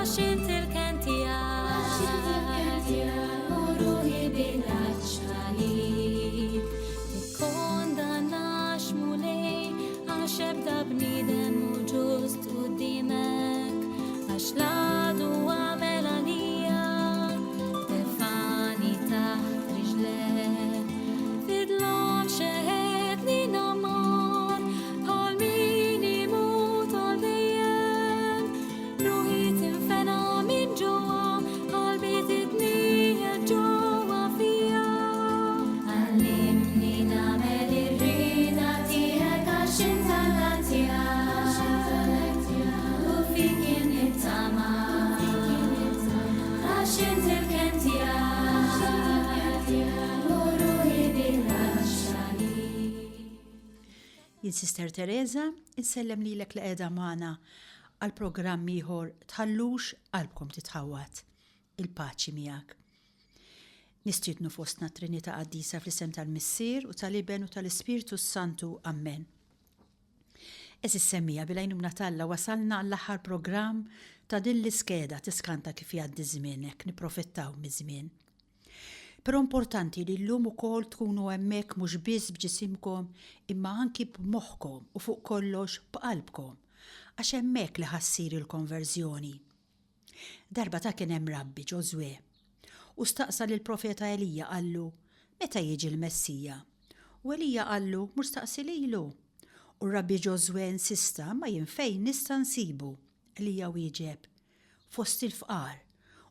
Għax int il-kenn tiegħi u ruħi bil-għatx għalik. Tikkondannax Mulej għax ebda bniedem mhu ġust quddiemek, għax l-għadu għamel għalija, tefagħni taħt riġlejh. Fidlhom xeħetni namar, bħal min imut għal dejjem. Ruħi tinfena minn ġewwa, qalbi titniegħed ġewwa fija. Għallimni nagħmel ir-rieda tiegħek għax int Alla tiegħi u fik jien nittama. Għax int il-kenn tiegħi u ruħi bil-għatx għalik. Jien Sister Teresa, insellem lilek li qiegħda magħna għal programm ieħor Tħallux qalbkom titħawwad. Il-paċi miegħek. Nistiednu fostna t-Trinità Qaddisa fl-isem tal-Missier u tal-Iben u tal-Ispirtu s-Santu. Ammen. Għeżież semmiegħa, bil-għajnuna t'Alla wasalna għall-aħħar programm ta' din l-iskeda tiskanta kif jgħaddi ż-żmien hekk nipprofittaw miż-żmien. Però importanti li llum ukoll tkunu hemmhekk mhux biss b'ġisimkom imma anki b'moħħkom u fuq kollox b'qalbkom għax hemmhekk li ħa ssir il-konverżjoni. Darba ta' kien hemm rabbi, Ġożwè, u staqsa lill-profeta Elija qallu, Meta jiġi l-Messija? U Elija qallu, Mur staqsi lilu. U r-rabbi Ġożwè insista, Imma jien fejn nista' nsibu? Elija wieġeb, Fost il-fqar.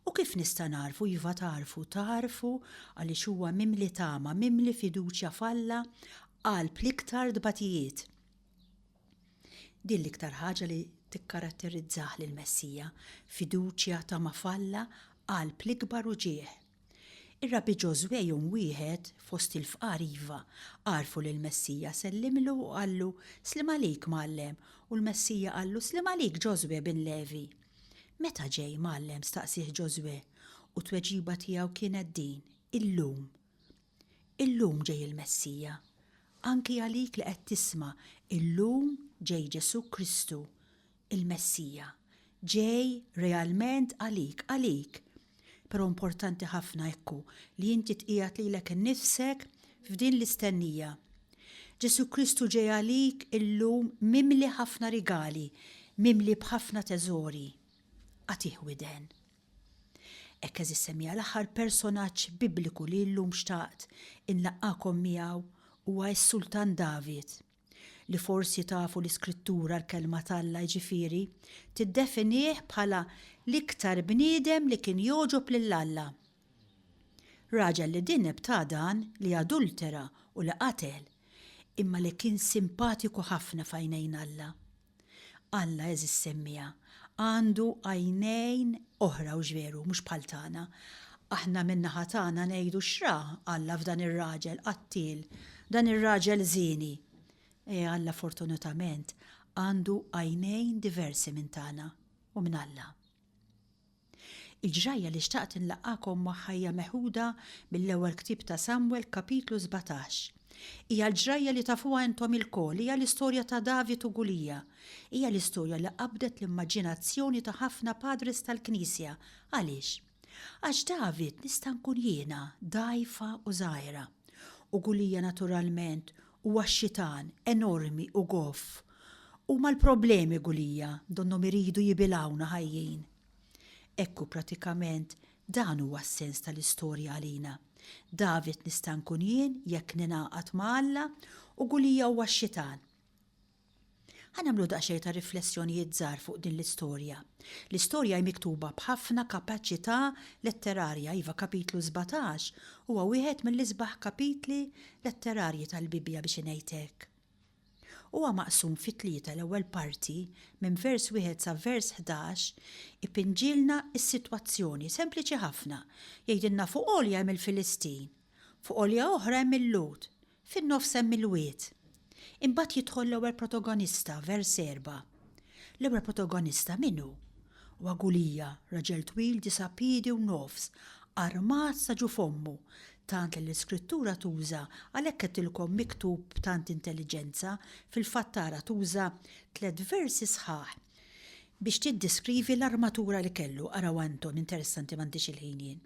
U kif nista' nagħrfu? Iva tagħrfu, tagħrfu għaliex huwa mimli tama, mimli fiduċja f'Alla qalb l-iktar tbatijiet. Din l-iktar ħaġa li tikkaratterizzah lill-Messija, fiduċja, tama f'Alla qalb l-ikbar uġigħ. Ir-Rabbi Ġożwè jum wieħed, fost il-fqar iva, għarfu lill-Messija, sellimlu u qallu, Sliem għalik, Mgħallem! U l-Messija qallu, Sliem għalik, Ġożwè bin Levi! Meta ġej, Mgħallem? staqsieh Ġożwè, u t-tweġiba tiegħu kienet din, Illum. Illum ġej il-Messija. Anki għalik li qed tisma', illum ġej Ġesù Kristu, il-Messija. Ġej realment għalik, għalik. Però importanti ħafna, ekku, li inti tqiegħed lilek innifsek f'din l-istennija. Ġesù Kristu ġej għalik illum mimli ħafna rigali, mimli b'ħafna teżori. Agħtih widen. Hekk għeżież semmiegħa l-aħħar personaġġ Bibliku li llum xtaqt inlaqqagħkom miegħu huwa s-Sultan David, li forsi tafu l-Iskrittura, l-Kelma t'Alla, jiġifieri, tiddefinih bħala l-iktar bniedem li kien jogħġob lil Alla. Raġel li dineb ta' dan, li adultera u li qatel, imma li kien simpatiku ħafna f'għajnejn Alla. Alla, għeżież semmiegħa, għandu għajnejn oħra hux veru, mhux bħal tagħna. Aħna min-naħa tagħna ngħidu x'ra Alla f'dan ir-raġel qattiel, dan ir-raġel żieni. E Alla fortunatament għandu għajnejn diversi minn tagħna u minn Alla. Il-ġrajja li xtaqt inlaqqagħkom magħha hija meħuda mill-ewwel ktieb ta' Samwel kapitlu 17. Hija l-ġrajja li tafuha intom ilkoll, hija l-istorja ta' David u Gulija. Hija l-istorja li qabdet l-immaġinazzjoni ta' ħafna padres tal-Knisja. Għaliex? Għax David nista' nkun jiena, dgħajfa u żgħira. U Gulija naturalment huwa x-xitan, enormi u goff. Huma l-problemi Gulija, donnhom iridu jibilgħuna ħajjin. Ekku pratikament dan huwa s-sens tal-istorja għalina. David nista' nkun jien jekk ningħaqad ma' Alla u Gulija huwa x-xitan. Ħa nagħmlu daqsxejn ta' riflessjonijiet żgħar fuq din l-istorja. L-istorja hi miktuba b'ħafna kapaċità letterarja, iva kapitlu 17 huwa wieħed mill-isbaħ kapitli letterarji tal-Bibbja biex ingħid hekk. Huwa maqsum fi tlieta, l-ewwel parti, minn vers wieħed sa vers 11, ipinġilna s-sitwazzjoni, sempliċi ħafna. Jgħidilna fuq għolja hemm il-Filistin, fuq għolja oħra hemm il-Lhud, fin-nofs hemm il-wied. Imbagħad jidħol l-ewwel protagonista, vers erbgħa. L-ewwel protagonista min hu? Huwa Gulija, raġel twil disa' piedi u nofs, armat sa ġuf ommu, tant li l-Iskrittura tuża, għalhekk għedtilkom miktub b'tant intelliġenza, fil-fatt tara tuża tlett versi sħaħ. biex tiddeskrivi l-armatura li kellu, araw intom, interessanti m'għandix il-ħin jien.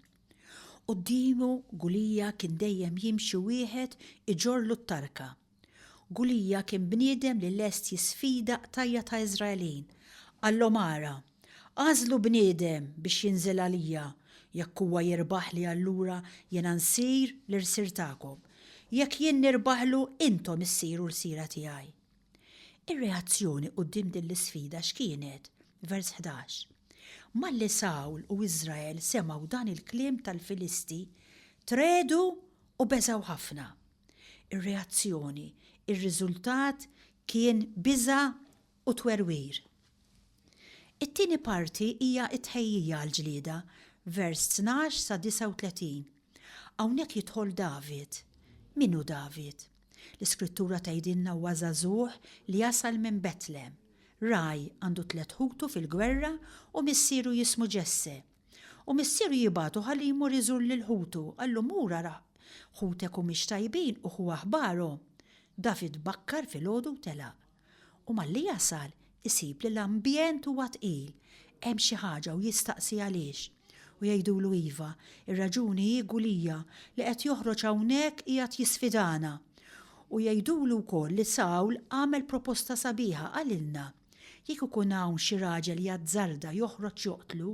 Quddiemu Gulija kien dejjem jimxi wieħed iġorrlu t-tarka. Gulija kien bniedem li lest jisfida qtajja' ta' Iżraelin. Qallhom ara, Agħżlu bniedem biex jinżel għalija, jekk huwa jirbaħli allura jiena nsir l-irsir tagħkom. Jekk jien nirbaħlu intom issiru lsira tiegħi. Ir-reazzjoni quddiem din l-isfida x'kienet? Vers 11. Malli Sawl u Iżrael semgħu dan il-kliem tal-Filisti, tregħdu u beżgħu ħafna. Ir-reazzjoni, ir-riżultat kien biża' u twerwir. It-tieni parti hija t-tħejjija għall-ġlieda, vers 12 sa 39. Hawnhekk jidħol David. Min hu David? L-Iskrittura tgħidilna huwa żagħżugħ li jasal minn Betlem. Ragħaj, għandu tliet ħutu fil-gwerra u missieru jismu Ġesse. U missieru jibagħtu ħalli jmur iżur lil ħutu, qallu mur ara ħutek humiex tajbin u ħu aħbarhom. David bakkar filgħodu u telaq. U malli jasal, isib li l-ambjent huwa tqil, hemm xi ħaġa u jistaqsi għaliex. U jgħidulu iva, ir-raġuni hi Gulija li qed joħroġ hawnhekk qiegħed jisfidana. U jgħidulu wkoll li Sawl għamel proposta sabiħa, qalilna, jekk ikun hawn xi raġel jazzarda joħroġ joqtlu,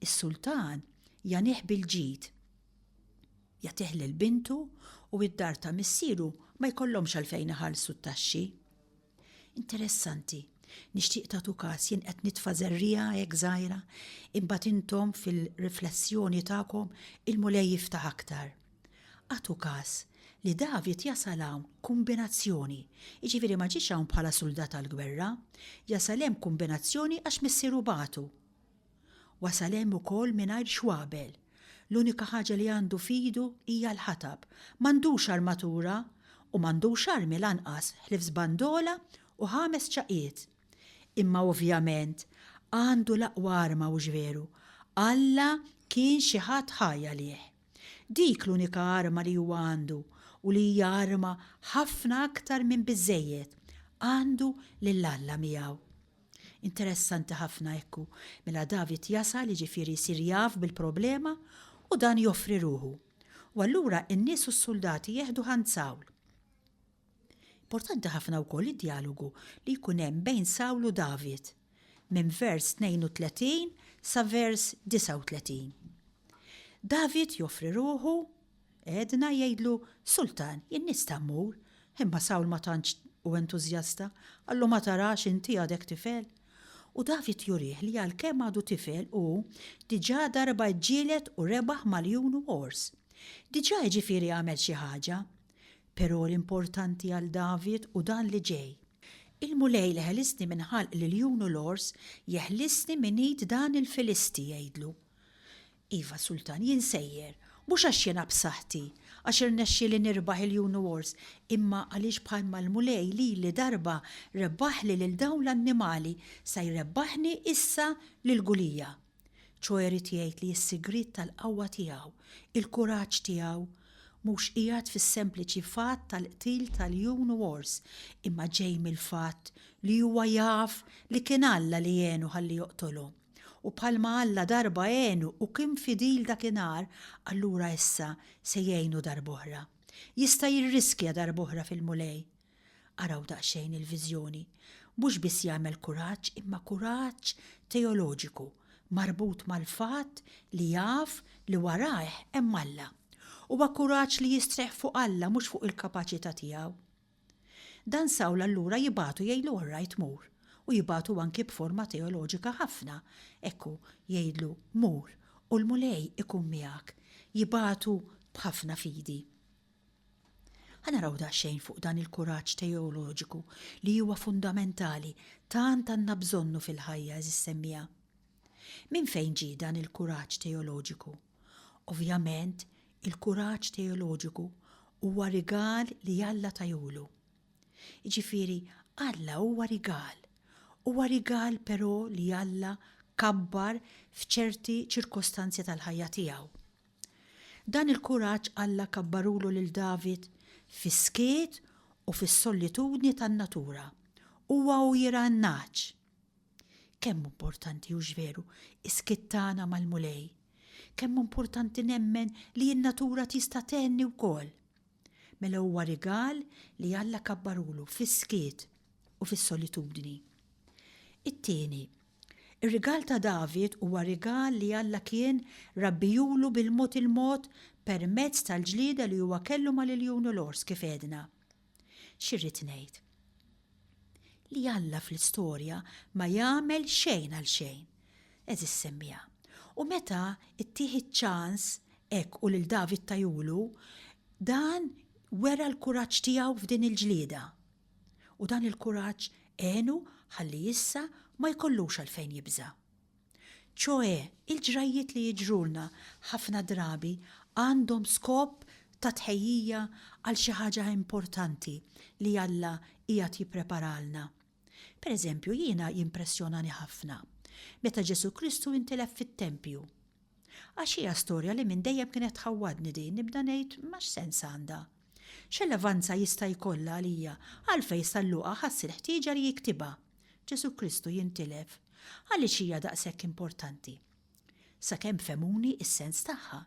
is-sultan jagħnih bil-ġid. Jagħtih lil bintu u d-dar ta' missieru ma jkollhomx għalfejn iħallsu t-taxxi. Interessanti. Nixtieq tagħtu każ jien qed nitfa' żerriegħa hekk żgħira, imbagħad intom fil-riflessjoni tagħkom il-Mulej jiftaħ aktar. Agħtu każ li David jasal hawn kumbinazzjoni, jiġifieri ma ġiex hawn bħala suldat għall-gwerra, jasal hemm kumbinazzjoni għax missieru bagħtu. Wasal hemm ukoll mingħajr xwabel. L-unika ħaġa li għandu f'idu hija l-ħatab. M'għandux armatura u m'għandux armi lanqas ħlief żbandola u ħames ċagħqiet. Imma ovvjament għandu l-aqwa arma hux veru? Alla kien xi ħadd ħaj għalih. Dik l-unika arma li huwa għandu u li hija arma ħafna aktar minn biżżejjed. Għandu lil Alla miegħu. Interessanti ħafna hekk hu, mela David jasal, jiġifieri jsir jaf bil-problema, u dan joffri ruħu. U allura n-nies u s-suldati jeħdu ħand Sawl. Importanti ħafna wkoll id-djalogu li jkun hemm bejn Sawl u David, minn vers 32 sa vers 39. David joffri ruħu Għedna jgħidlu, Sultan, jien nista' mmur. Imma Sawl ma tantx hu entużjasta. Qallu, Ma tarax inti għadek tifel? U David jurih li għalkemm għadu tifel hu diġà darba ġġieled u rebaħ ma' ljun u ors. Diġà jiġifieri għamel xi ħaġa. Però l-importanti għal David hu dan li ġej, Il-Mulej li ħelisni minn ħalq l-iljun u l-ors jeħlisni minn id dan il-Filisti, jgħidlu. Iva, Sultan, jien sejjer, mhux għax jiena b'saħħti, għax irnexxieli nirbaħ iljun u ors, imma għaliex bħalma l-Mulej lili darba rebbaħli lil dawn l-annimali, sa jrebbaħni issa lil Gulija. Ċoe ried jgħid li s-sigriet tal-qawwa tiegħu, il-kuraġġ tiegħu, mhux qiegħed fis-sempliċi fatt tal-qtil ta' ljun u ors, imma ġej mill-fatt li huwa jaf li kien Alla li għenu ħalli joqtolhom. U bħalma Alla darba għenu u kien fidil dakinhar, allura issa se jgħinu darb'oħra. Jista' jirriskja darb'oħra fil-Mulej. Araw daqsxejn il-viżjoni. Mhux biss jagħmel kuraġġ imma kuraġġ teoloġiku, marbut mal-fatt li jaf li warajh hemm Alla. Huwa kuraġġ li jistrieħ fuq Alla mhux fuq il-kapaċità tiegħu. Dan Sawl allura jibagħtu jgħidlu all right mur. U jibagħtu anki b'forma teoloġika ħafna. Hekk hu, jgħidlu mur u l-Mulej ikun miegħek. Jibagħtu b'ħafna fidi. Ħa naraw daqsxejn fuq dan il-kuraġġ teoloġiku li huwa fundamentali, tant għandna bżonnu fil-ħajja għeżież semmiegħa. Minn fejn ġie dan il-kuraġġ teoloġiku? Ovvjament, il-kuraġġ teoloġiku huwa rigal li Alla tajulu. Jiġifieri, Alla huwa rigal. Huwa rigal però li Alla kabbar f'ċerti ċirkostanzi tal-ħajja tiegħu. Dan il-kuraġġ Alla kabbarulu lil David fis-skiet u fis-solitudni tan-natura, huwa u jirgħa n-nagħaġ. Kemm hu importanti hux veru is-skiet tagħna mal-Mulej. Kemm hu importanti nemmen li n-natura tista' tgħenni wkoll. Mela huwa rigal li Alla kabbarulu fis-skiet u fis-solitudni. It-tieni, ir-rigal ta' David huwa rigal li Alla kien rabbijulu bil-mod il-mod permezz tal-ġlieda li huwa kellu mal-iljun u l-ors kif għedna. Xi rrid ngħid? Li Alla fl-istorja ma jagħmel xejn għal xejn. Għeżież semmiegħa. U meta ttih iċ-ċans hekk u lil David tajulu, dan wera l-kuraġġ tiegħu f'din il-ġlieda. U dan il-kuraġġ għenu ħalli issa ma jkollux għalfejn jibża'. Ċoe, il-ġrajjiet li jiġrulna ħafna drabi għandhom skop ta' tħejjija għal xi ħaġa importanti li Alla qiegħed jippreparalna. Per eżempju, jiena jimpressjonani ħafna meta Ġesù Kristu intilef fit-tempju. Għax hija storja li minn dejjem kienet tħawwadni din, nibda ngħid ma x'sens għandha? X'relevanza jista' jkollha għalija? Għalfejn San Luqa ħass il-ħtieġa li jiktibha? Ġesù Kristu jintilef. Għaliex hija daqshekk importanti? Sakemm fehmuni s-sens tagħha,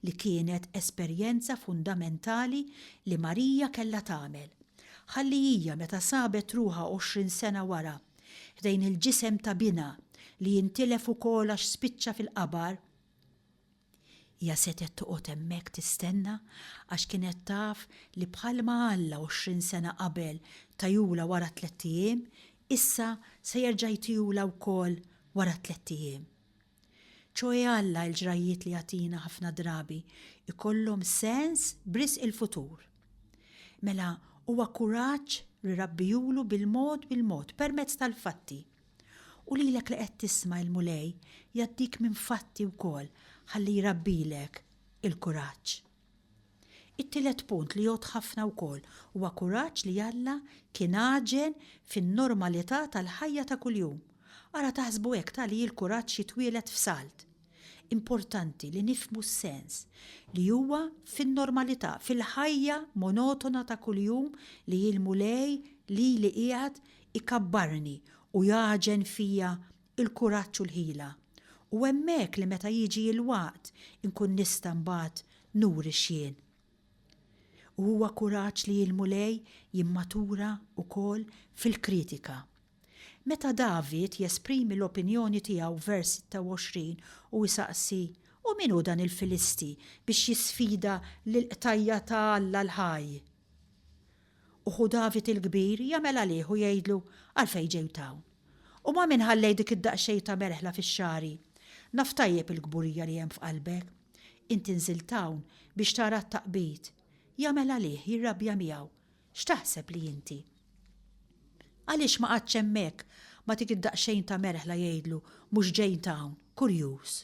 li kienet esperjenza fundamentali li Marija kellha tagħmel. Ħalli hija meta sabet ruħha 20 sena wara, ħdejn il-ġisem ta' binha li intilef ukoll għax spiċċa fil-qabar, Hija setgħet toqgħod hemmhekk tistenna għax kienet taf li bħalma Alla 20 sena qabel tajulha wara tlett ijiem, issa se jerġa' jtihulha wkoll wara tlett ijiem. Ċoe Alla il-ġrajjiet li jagħtina ħafna drabi jkollhom sens b'risq il-futur. Mela huwa kuraġġ li rabbijulu bil-mod bil-mod permezz tal-fatti. U lilek li qed tisma' il-Mulej jgħaddik minn fatti wkoll ħalli jrabbilek il-kuraġġ. It-tielet punt li jgħodd ħafna wkoll huwa kuraġġ li Alla kien għaġen fin-normalità tal-ħajja ta' kuljum. Ara taħsbu hekk ta' li l-kuraġġ jitwieled f'salt. Importanti li nifhmu s-sens li huwa fin-normalità, fil-ħajja monotona ta' kuljum li l-Mulej lili qiegħed ikabbarni u jagħġen fija l-kuraġġ u l-ħila. U hemmhekk li meta jiġi l-waqt inkun nista' mbagħad nuri x'jien. U huwa kuraġġ li l-Mulej jimmatura wkoll fil-kritika. Meta David jesprimi l-opinjoni tiegħu f'vers 26 u jsaqsi, U min hu dan il-Filisti biex jisfida lill-qtajja' ta' Alla l-ħaj? U ħu David il-kbir jagħmel għalih u jgħidlu, Għalfejn ġejt hawn? U ma' min ħallejt dik id-daqsxejn ta' merħla fix-xagħri? Naf tajjeb il-kburija li hemm f'qalbek. Inti nżilt hawn biex tara t-taqbid. Jagħmel għalih, jirrabja miegħu. X'taħseb li inti? Għaliex ma qgħadtx hemmhekk ma' dik id-daqsxejn ta' merħla jgħidlu mhux ġejt hawn, kurjuż.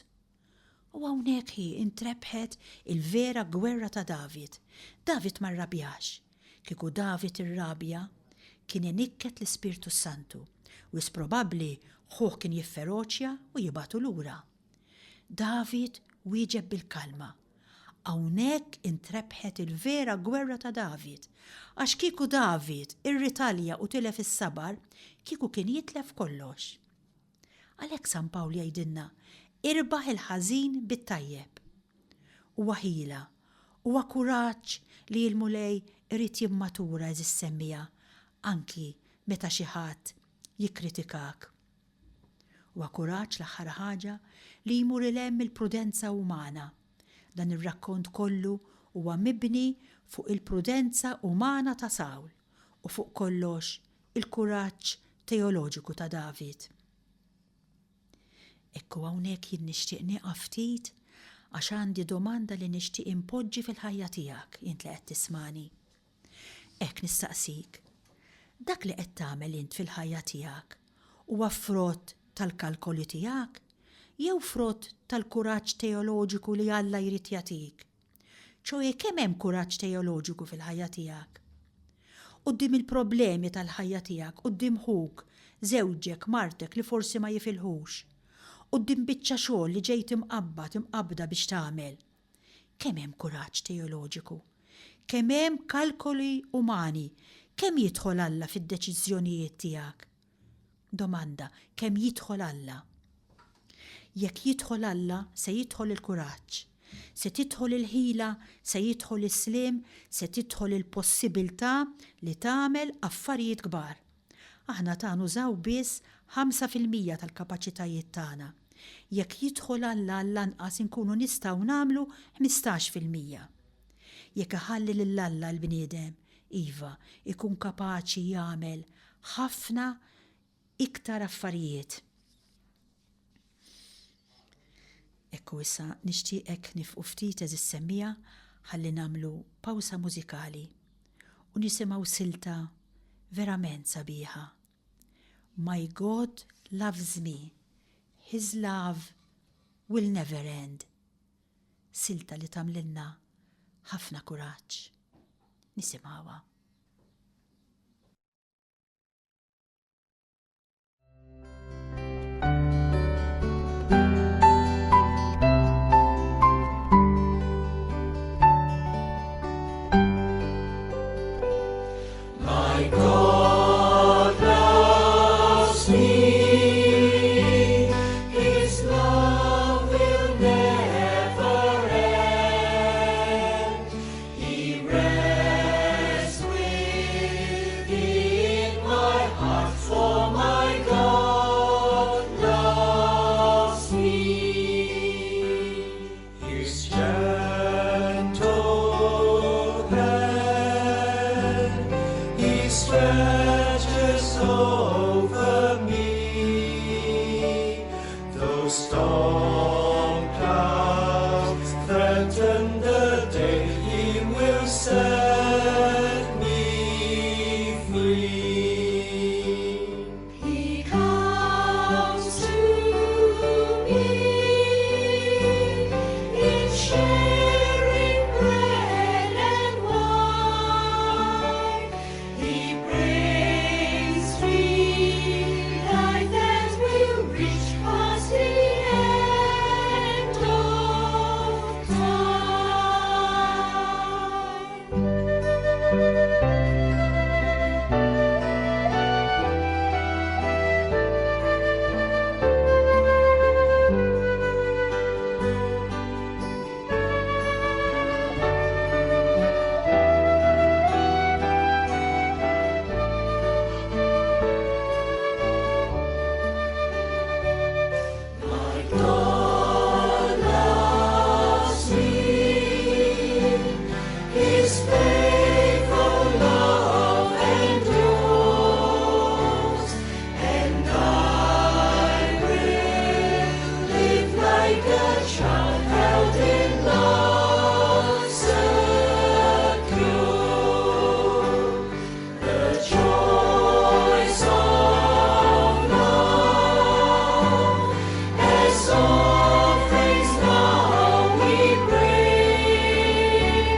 U hawnhekk hi intrebħet il-vera gwerra ta' David. David ma rrabjax. Kieku David irrabja, kien inikket l-Ispirtu s-Santu. Wisq probabbli ħuh kien jifferoċja u jibagħtu lura. David wieġeb bil-kalma. Hawnhekk intrebħet il-vera gwerra ta' David. Għax kieku David irritalja u tilef is-sabar, kieku kien jitlef kollox. Għalhekk San Pawl jgħidilna, Irbaħ il-ħażin bit-tajjeb. Huwa ħila, huwa kuraġġ li l-Mulej irid jimmatura għeżież semmiegħa anki meta xi ħadd jikkritikak. Huwa kuraġġ l-aħħar ħaġa li jmur 'il hemm mill-prudenza umana. Dan ir-rakkont kollu huwa mibni fuq il-prudenza umana ta' Sawl u fuq kollox il-kuraġġ teoloġiku ta' David. Ekku hawnhekk jien nixtieq nieqaf ftit għax għandi domanda li nixtieq inpoġġi fil-ħajja tiegħek int li qed tismagħni. Hekk nistaqsik, dak li qed tagħmel int fil-ħajja tiegħek huwa frott tal-kalkoli tiegħek jew frott tal-kuraġġ teoloġiku li Alla jrid jagħtik? Ċoe kemm hemm kuraġġ teoloġiku fil-ħajja tiegħek? Quddiem il-problemi tal-ħajja tiegħek, quddiem ħuk, żewġek, martek li forsi ma jifilħux, quddiem biċċa xogħol li ġejt imqabbad, imqabbda biex tagħmel. Kemm hemm kuraġġ teoloġiku? Kemm hemm kalkoli umani? Kemm jidħol Alla fid-deċiżjonijiet tiegħek? Domanda, kemm jidħol Alla? Jekk jidħol Alla, se jidħol il-kuraġġ, se tidħol il-ħila, se jidħol is-sliem, se tidħol il-possibiltà li tagħmel affarijiet kbar. Aħna ta' nużaw biss 5% tal-kapaċitajiet tagħna. Jekk jidħol Alla għall-anqas inkunu nistgħu nagħmlu 15%. Jekk iħalli lil Alla l-bniedem, iva, ikun kapaċi jagħmel ħafna iktar affarijiet. Ekku issa nixtieqek nifqu ftit eżis semmija ħalli nagħmlu pawsa mużikali u nisimgħu silta verament sabiħa. My God loves me, his love will never end. Silta li tagħmlilna ħafna kuraġġ. Nisimgħuha. My God loves me. His love will never end. He rests within my heart, for my God loves me. His gentle hand he stretches over me. Though storm clouds threaten the day, he will set me free. He comes to me in sharing bread and wine. He brings me life that will reach past the end of time. My God loves me. His faithful love endures, and I will live like a child held in love secure. The choice of love, as offerings now we bring,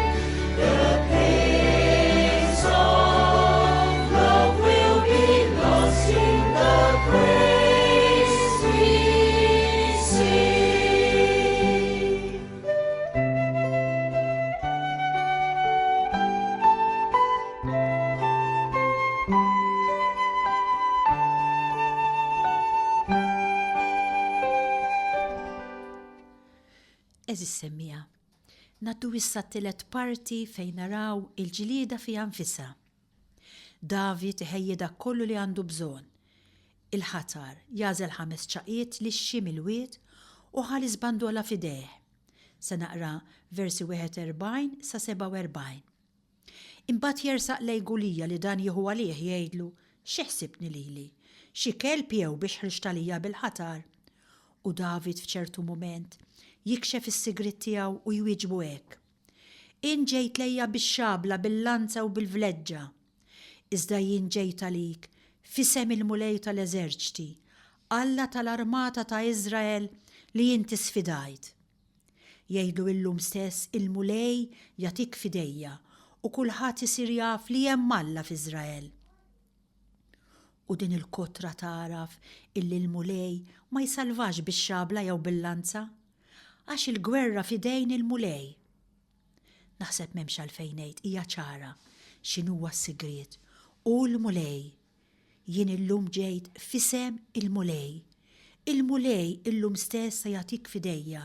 the pains of love will be lost in the praise we sing. Għeżież semmiegħa, ngħaddu issa t-tielet parti fejn naraw il-ġlieda fiha nfisha. David iħejji dak kollu li għandu bżonn. Il-ħatar, jagħżel ħames ċaqiet lixxi mill-wied u ħa l-iżbandola f'idejh. Se naqra versi 41 sa 47. Imbagħad jersaq lejn Gulija li dan jieħu għalih jgħidlu, Xi ħsibtni lili? Xi kelb jew biex ħriġt għalija bil-ħatar? U David f'ċertu mument jikxef is-sigriet tiegħu u jwieġbu hekk, Int ġejt lejja bix-xabla, bil-lanza u bil-vleġġa. Iżda jien ġejt għalik f'isem il-Mulej tal-eżerċti, Alla tal-armata ta' Iżrael li inti sfidajt. Jgħidlu illum stess il-Mulej jagħtik f'idejja u kulħadd isir jaf li hemm Alla f'Iżrael. U din il-kotra tagħraf illi l-Mulej ma jsalvax bix-xabla jew bil-lanza, għax il-gwerra f'idejn il-Mulej. Naħseb m'hemmx għalfejn ngħid hija ċara x'inhuwa s-sigriet. Hu l-Mulej. Jien illum ġejt f'isem il-Mulej. Il-Mulej illum stess se jagħtik f'idejja.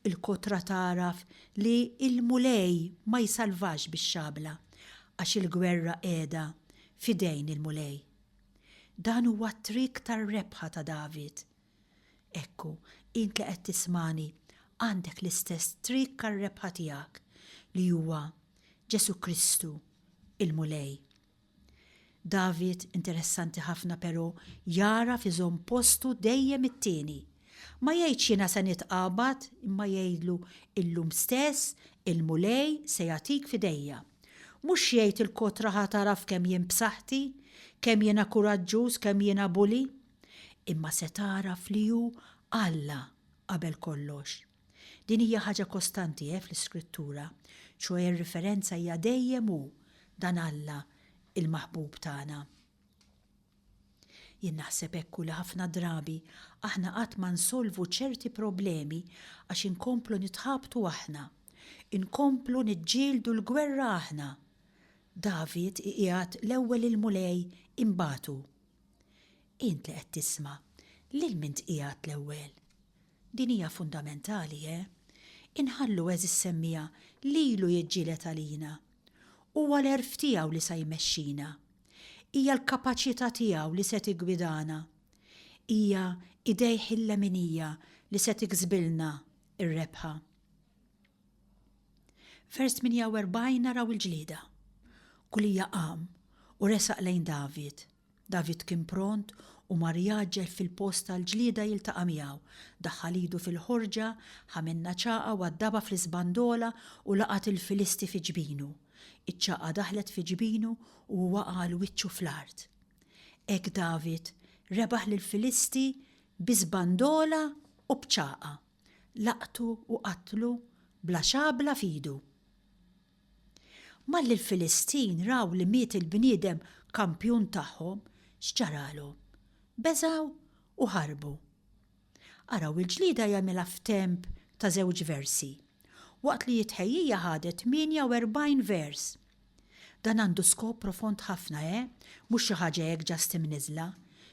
Il-kotra tagħraf li l-Mulej ma jsalvax bix-xabla, għax il-gwerra qiegħda f'idejn il-Mulej. Dan huwa t-triq tar-rebħa ta' David. Ekku, int li qed tismagħni, għandek l-istess triq għar-rebħa tiegħek, li huwa Ġesù Kristu, il-Mulej. David, interessanti ħafna però, jagħraf iżomm postu dejjem it-tieni. Ma jgħidx jiena se nitqabad imma jgħidlu illum stess il-Mulej se jagħtik f'idejja. Mhux jgħid il-kotra ħa tagħraf kemm jien b'saħħti, kemm jiena kuraġġuż, kemm jiena bully. Imma se tagħraf li hu Alla qabel kollox. Din hija ħaġa kostanti eh fl-Iskrittura, ċoe r-riferenza hija dejjem hu, dan Alla il-maħbub tagħna. Jien naħseb hekk hu li ħafna drabi aħna qatt ma nsolvu ċerti problemi għax inkomplu nitħabtu aħna. Inkomplu niġġieldu l-gwerra aħna. David iqiegħed l-ewwel il-Mulej imbagħad hu. Int li qed tisma', lil min tqiegħed l-ewwel? Din hija fundamentali, eh? Inħallu għeżież semmiegħa lilu jiġġieled għalina. Huwa l-għerf tiegħu li sa jmexxina. Hija l-kapaċità tiegħu li se tiggwidana. Hija idejh il-leminija li se tiksbilna r-rebħa. Vers 48 naraw il-ġlieda. Gulija qam u resaq lejn David. David kien pront u mar jgħaġġel fil-post tal-ġlieda jiltaqa' miegħu. Daħħal idu fil-ħorġa, ħa minnha ċagħqa waddabha fl-isbandola u laqat il-Filisti fi ġbinu. Iċ-ċagħqa daħlet fi ġbinu u hu waqa' għal wiċċu fl-art. Hekk David rebaħ lill-Filisti bi sbandola u b'ċagħqa. Laqtu u qatlu bla xabla f'idu. Malli l-Filistin raw li miet il-bniedem kampjun tagħhom, x'ġaralhom? Beżgħu u ħarbu. Araw il-ġlieda jagħmilha f'temp ta' żewġ versi, waqt li t-tħejjija ħadet 48 vers. Dan għandu skop profond ħafna, eh? Mhux xi ħaġa hekk just imniżżla.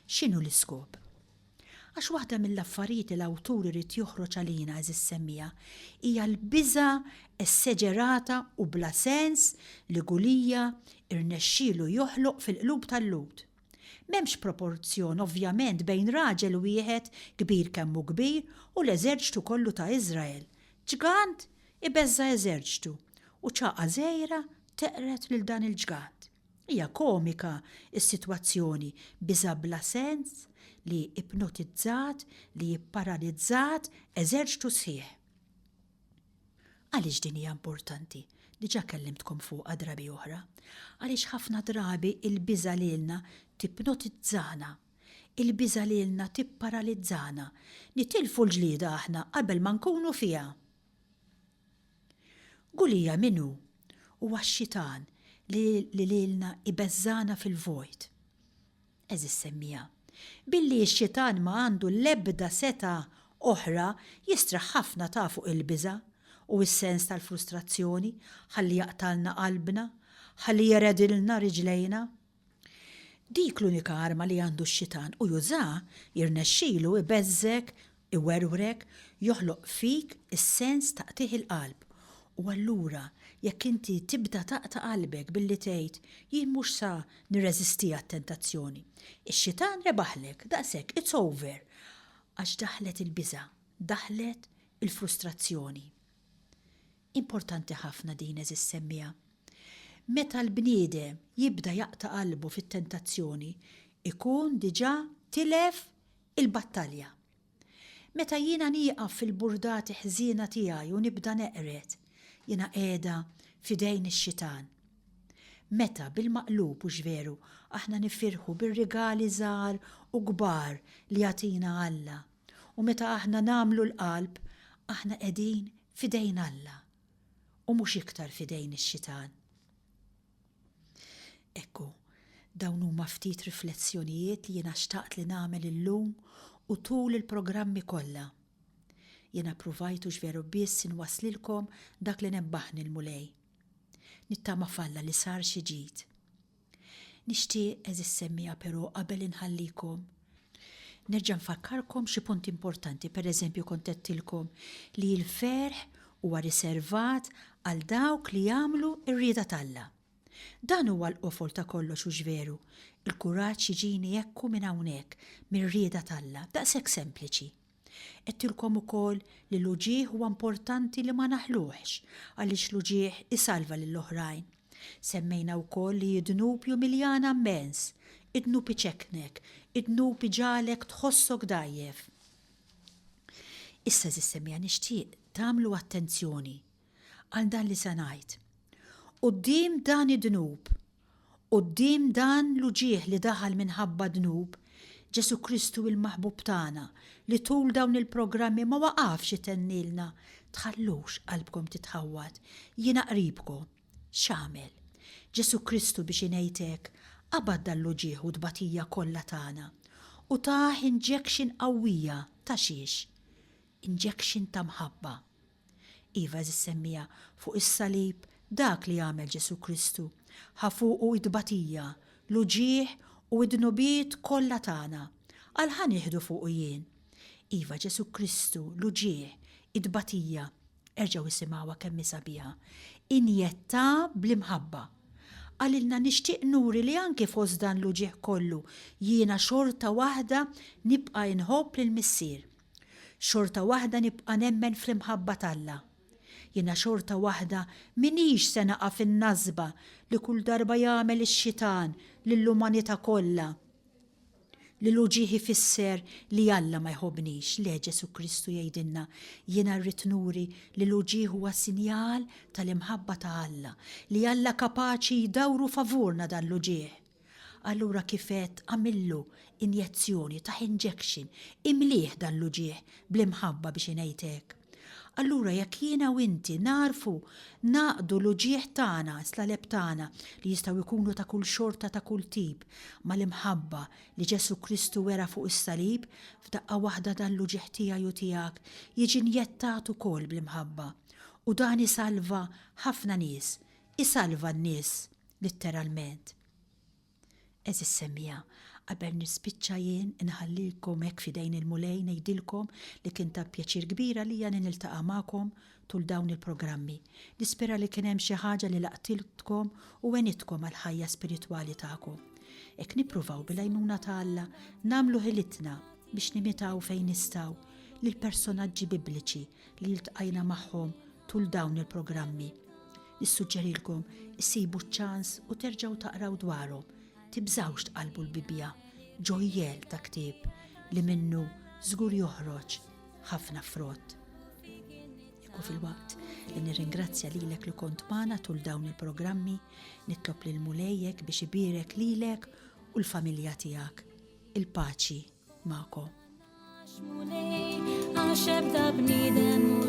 X'inhu l-iskop? Għax waħda mill-affarijiet li l-awtur irid joħroġ għalina, għeżież semmiegħa, hija l-biża' esseġerata u bla sens li Gulija rnexxielu joħloq fil-qlub tal-Lhud. M'hemmx proporzjon ovvjament bejn raġel wieħed kbir kemm hu kbir u l-eżerċtu kollu ta' Iżrael. Ġgant ibeżża' eżerċtu u ċagħqa żgħira teqred lil dan il-ġgant. Hija komika s-sitwazzjoni, biża' bla sens li ipnotizzat, li ipparalizzat eżerċtu sħiħ. Għaliex din hija importanti? Diġà kellimtkom fuqha drabi oħra. Għaliex ħafna drabi l-biża' lilna tipnotizzana. Il-biża' lilna tipparalizzana. Nitilfu l-ġlieda aħna qabel ma nkunu fiha. Gulija min hu? Huwa x-xitan li li lilna ibeżżagħna fil-vojt. Għeżież semmiegħa, billi x-xitan ma għandu l-ebda setgħa oħra jistraħ ħafna ta' fuq il-biża' u s-sens tal-frustrazzjoni ħalli jaqtgħalna qalbna, ħalli jeredilna riġlejna. Dik l-unika arma li għandu x-xitan u jużaha, jirnexxilu ibeżżgħek, iwerwrek, joħloq fik is-sens ta' qtigħ il-qalb. U allura jekk inti tibda taqta' qalbek billi tgħid, jien mhux sa nirreżistiha t-tentazzjoni. Ix-xitan rebaħlek, daqshekk, it's over. Għax daħlet il-biża', daħlet il-frustrazzjoni. Importanti ħafna din għeżież semmiegħa. Meta l-bniedem jibda jaqta' qalbu fit-tentazzjoni, ikun diġà tilef il-battalja. Meta jiena nieqaf fil-burdati ħżiena tiegħi u nibda neqred, jiena qiegħda f'idejn ix-xitan. Meta, bil-maqlub, hux veru, aħna nifirħu bir-rigali żgħar u kbar li jagħtina Alla, u meta aħna nagħmlu l-qalb, aħna qegħdin f'idejn Alla u mhux iktar f'idejn ix-xitan. Ekku, dawn huma ftit riflessjonijiet li jiena xtaqt li nagħmel illum u tul il-programmi kollha. Jiena ppruvajt hux veru biss inwasslilkom dak li nebbaħni l-Mulej. Nittama f'Alla li sar xi ġid. Nixtieq għeżież semmiegħa però qabel inħallikom, nerġa' nfakkarkom xi punti importanti, pereżempju kont għedtilkom li l-ferħ huwa riservat għal dawk li jagħmlu r-rieda t'Alla. Dan huwa l-qofol ta' kollox hux veru? Il-kuraġġ jiġini ekku minn hawnhekk, mir-rieda t'Alla, daqshekk sempliċi. Għedtilkom ukoll li l-uġigħ huwa importanti li ma naħluhx għaliex l-uġigħ isalva lill-oħrajn. Semmejna wkoll li d-dnub jumiljana mmens, id-dnub iċekknek, id-dnub iġagħlek tħossok dgħajjef. Issa għeżież semmiegħa nixtieq tagħmlu attenzjoni għal dan li se ngħid. Quddiem dan id-dnub, Quddiem dan l-uġigħ li daħal minħabba d-dnub, Ġesù Kristu il-maħbub tagħna, li tul dawn il-programmi ma waqafx itennilna, Tħallux qalbkom titħawwad, jiena qribkom. X'għamel? Ġesù Kristu biex ingħid hekk, qabad dan l-uġigħ u t-tbatija kollha tagħna, u tah injection qawwija ta' xiex? Injection ta' mħabba. Iva, għeżież semmiegħa, fuq is-salib dak li għamel Ġesù Kristu, ħa fuqu t-tbatija, l-uġigħ u d-dnubiet kollha tagħna. Għal ħa nieħdu fuqu jien? Iva, Ġesù Kristu, l-uġigħ, it-tbatija, erġgħu isimgħuha kemm hi sabiħa, injettha bl-imħabba. Qalilna nixtieq nuri li anki fost dan l-uġigħ kollu jiena xorta waħda nibqa' inħobb lill-Missier. Xorta waħda nibqa' nemmen fl-imħabba t'Alla. Jiena xorta waħda m'iniex se naqa' fin-nasba li kull darba jagħmel ix-xitan lill-umanità kollha, li l-uġigħ ifisser li Alla ma jħobbnix. Le, Ġesù Kristu jgħidilna, jiena rrid nuri li l-uġigħ huwa sinjal tal-imħabba ta' Alla, li Alla kapaċi jdawru favurna dan l-uġigħ. Allura kif għedt għamillu injezzjoni, tah injection, imlieh dan l-uġigħ bl-imħabba biex ingħid hekk. Allura jekk jiena u inti nagħrfu ngħaqqdu l-uġigħ tagħna, s-slaleb tagħna, li jistgħu jkunu ta' kull xorta ta' kull tip, mal-imħabba li Ġesù Kristu wera fuq is-salib, f'daqqa waħda dan l-uġigħ tiegħi u tiegħek jiġi njettat ukoll bl-imħabba. U dan isalva ħafna nies, isalva n-nies litteralment. Għeżież semmiegħa, qabel nispiċċa jien inħallilkom hekk f'idejn il-Mulej ngħidilkom li kien ta' pjaċir kbir għalija li niltaqa' magħkom tul dawn il-programmi. Nispera li kien hemm xi ħaġa li laqtiltkom u għenitkom għall-ħajja spiritwali tagħkom. Hekk nippruvaw bil-għajnuna ta' Alla nagħmlu ħilitna biex nimitaw fejn nistgħu lill-personaġġi bibliċi li ltqajna magħhom tul dawn il-programmi. Nissuġġerilkom issibu ċ-ċans u terġgħu taqraw dwarhom. Tibżgħux tqallbu l-Bibbja, ġojjel ta' ktieb li minnu żgur joħroġ ħafna frott. Ekku filwaqt li nirringrazzja lilek li kont magħna tul dawn il-programmi, nitlob lil Mulejjek biex ibierek lilek u l-familja tiegħek. Il-paċi magħkom. Għax ebda bniedem.